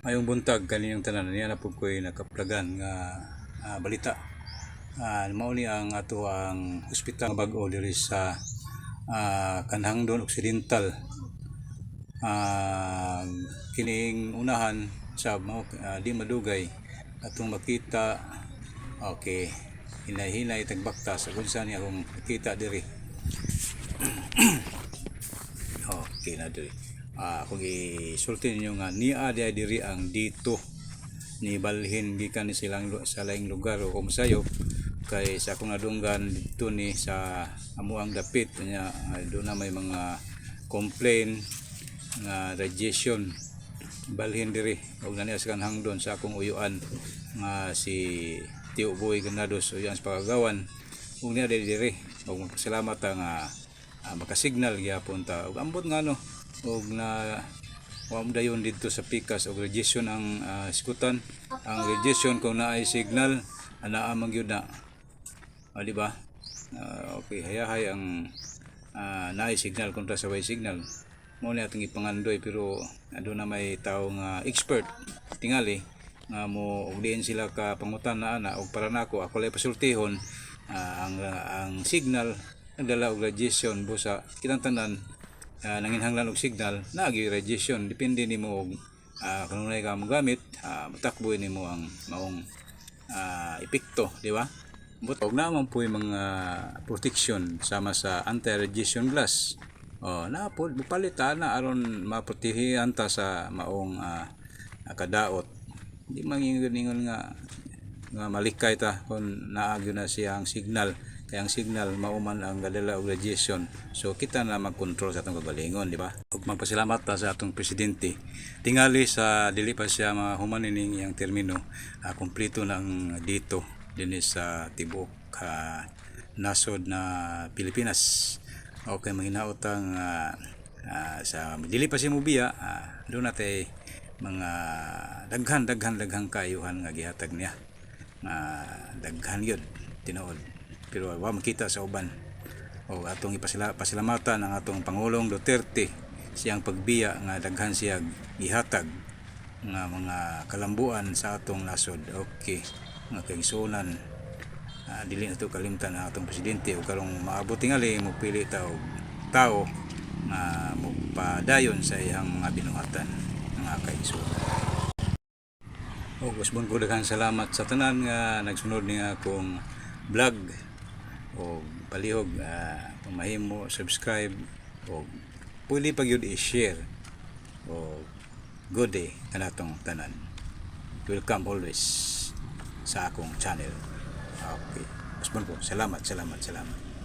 Maayong buntag kaninyong tanan. Niya na pud ko'y nakaplagan nga balita. Mao ni ang ato ang ospital nga bag-o diri sa Canjangdon Occidental. Kining unahan sa mao di madugay atong makita. Okay, hinay-hinay tagbaktas kung saan niya akong nakita diri. Okay na diri. Kung isulti ninyo nga niya di diri ang dito ni balhin gikan ni silang sa laing lugar o kung sayop kay sa akong nadunggan dito ni sa amuang dapit nya, doon na may mga complain nga radiation, balhin diri og na niya sa Canjangdon sa akong uyuan nga si Tio Boy Ganados, uyuan sa pagagawan, ug niya diri diri og magpasalamat ta nga makasignal gyapon ta ug ambot nga no og na wa mo dayon didto sa pikas og radiation ang iskutan ang radiation. Kung naay signal, anaa man gyud na. Di ba? Okay, hayahay ang naay signal kontra sa way signal. Mo ni atong ipangandoy, pero aduna may tawo nga expert tingali nga mo og diin sila ka pangutan na ana. Og para nako, ako lay pasultihon, ang signal nagdala og radiation. Busa kitang tanan nanginhanglan og signal, naagi radiation. Depende nimo og kanunay ka mo gamit, matakbo nimo ang maong epekto, di ba? But og naman po yung mga protection sama sa anti-radiation glass. Oh, na po palit na aron maprotehihan ta sa maong kadaot. Di mangingon nga nga malikay ta kung naagyo na siya ang signal, kay ang signal mao man ang gadala og radiation. So kita na magkontrol sa atong kagalingon, di ba? Ug magpasalamat ta sa atong presidente. Tingali sa dili pa siya mahuman ining iyang termino, kumpleto na ang dito dinhi sa tibuok nasod na Pilipinas. Okay, manghinautang sa dili pa siya mobiya, doon natay mga daghan daghan daghang kaayuhan nga gihatag niya nga daghan yun tinuod, pero wa makita sa uban. O atong ipasila pasalamatan ang atong Pangulong Duterte, siyang pagbiya nga daghan siya gihatag nga mga kalambuan sa atong nasod. Okay, mga kaigsuonan, dili na to kalimtan ang atong presidente ug karong maabot tingali mo pili ta og tao nga mopadayon sa iyang mga binuhatan, mga kaigsuonan. O usbon ko daghang salamat sa tanan nga nagsunod niya akong vlog o palihog kung mahimo subscribe o pwede pa gyud i-share o good day kanatong tanan. Welcome always sa akong channel. Okay, usbon ko salamat, salamat, salamat.